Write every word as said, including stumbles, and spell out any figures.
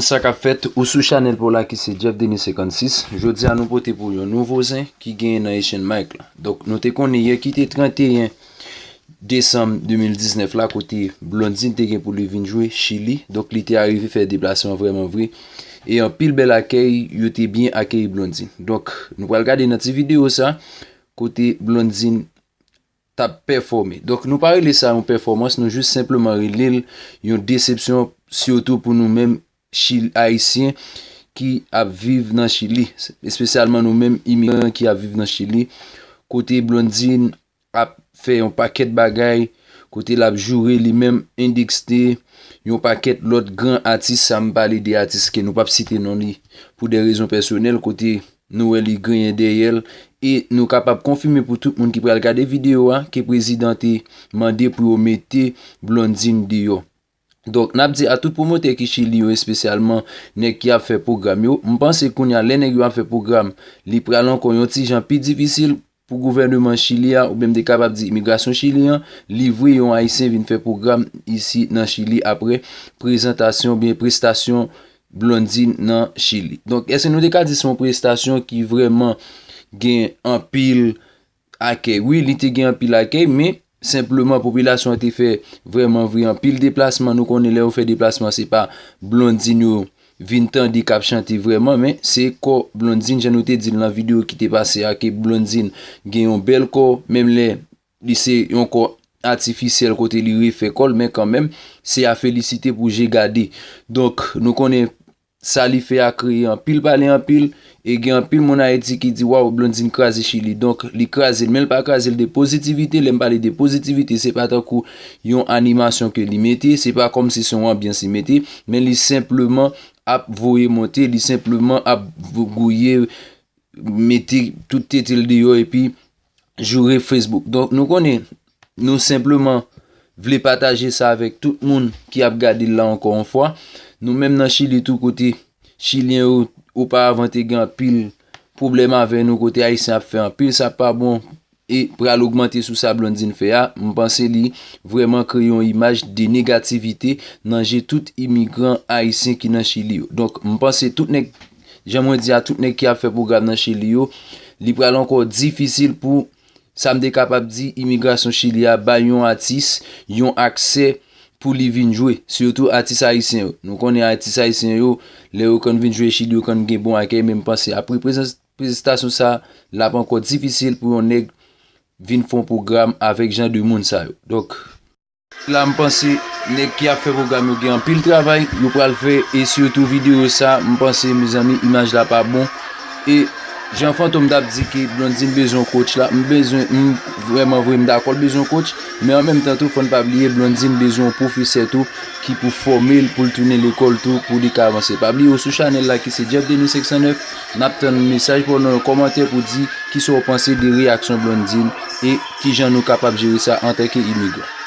Sa k ap fèt, ou sou chanèl pa w la ki se Jeff Denis senkannsis. Jodi a nou pote pou yon nouvo zen ki genyen nan Asian Mike la. Donk nou te konnen yè ki te trannteyen desanm de mil diznèf la, kote Blondine te gen pou li vin jwe Chili. Donk li te arive fè deplasman vrèman vre. E anpil bèl akèy, yo te byen akeyi Blondine. Donk nou pral gade nan ti videyo sa, kote Blondine t ap pèfòme. Donk nou pa rele sa yon pèfòmans, nou jis senpleman rele l yon desepsyon, sitou pou nou menm Chil-, Ayisyen ki ap viv nan Chili, espesyalman nou menm imigran ki ap viv nan Chili, kote Blondine ap fè yon pakèt bagay, kote l ap joure li menm, Indexte, yon pakèt lòt gran atis, sa m pale de atis ke nou p ap site non li pou de rezon pèsonèl, kote nou wè li griyen dèyè l, e nou kapab konfime pou tout moun ki pral gade videyo a ke prezidan te mande pou yo mete Blondine deyò. Donk n ap di a tout pwomotè ki Chili yo, espesyalman nèg ki ap fè pwogram yo, m panse kounye a lè nèg yo ap fè pwogram, li pral ankò yon ti jan pi difisil pou gouvèneman Chili a, oubyen m te kapab di imigrasyon Chili an, livre yon Ayisyen vin fè pwogram isi nan Chili apre prezantasyon oubyen prestasyon Blondine nan Chili. Donk èske nou te ka di se yon prestasyon ki vrèman gen anpil akèy? Wi, li te gen anpil akèy, men senpleman popilasyon an te fè vrèman vre anpil deplasman. Nou konnen lè yo fè deplasman, se pa Blondine yo vin tande k ap chante vrèman, men se kò Blondine, jan nou te di l nan videyo ki te pase a, ke Blondine gen yon bèl kò, menm lè li se yon kò atifisyèl kote li refè kò l, men kanmenm, se a felisite pou je gade. Donk nou konnen sa li fè a kreye anpil pale anpil, e gen anpil moun Ayiti ki di, waw, Blondine kraze Chili. Donk li kraze l, men l pa kraze l de pozitivite. Lè m pale de pozitivite, se pa tankou yon animasyon ke li mete, se pa kòmsi se yon anbyans li mete, men li senpleman ap voye monte, li senpleman ap gouye, mete tout tete l deyò epi joure Facebook. Donk nou konnen, nou senpleman vle pataje sa avèk tout moun ki ap gade l la ankò yon fwa. Nou menm nan Chili tou, kote Chilyen yo oparavan te gen anpil pwoblèm avè nou, kote Ayisyen ap fè anpil sa k pa bon, e pral ogmante sou sa Blondine fè a, m panse li vrèman kreye yon imaj de negativite nan je tout imigran ayisyen ki nan Chili yo. Donk m panse tout nèg, jan mwen di a, tout nèg ki ap fè pwogram nan Chili yo, li pral ankò difisil pou, sa m te kapab di, imigrasyon Chili a bay yon atis yon aksè pou li vin jwe, sitou atis ayisyen yo. Nou konnen atis ayisyen yo, lè yo konn vin jwe Chili, yo konn gen bon akèy, men m panse apre prezans-, prezantasyon sa, l ap ankò difisil pou yon nèg vin fè yon pwogram avèk jan de moun sa yo. Donk la m panse nèg ki ap fè pwogram yo gen anpil travay yo pral fè, e sitou videyo sa, m panse, mezanmi, imaj la pa bon. E jan Fantom t ap di ke Blondine bezwen yon coach la, m bezwen, m vrèman vre m dakò l bezwen yon coach, men an menm tan tou fò n pa bliye Blondine bezwen yon pwofesè tou ki pou fòme l pou l tounen lekòl tou pou li ka avanse. Pa bliye ou sou chanèl la ki se Jeff Denis senk san nèf, n ap tann mesaj pa w nan yon kòmantè pou di kisa w panse de reyaksyon Blondine e kijan nou kapab jere sa antanke imigran.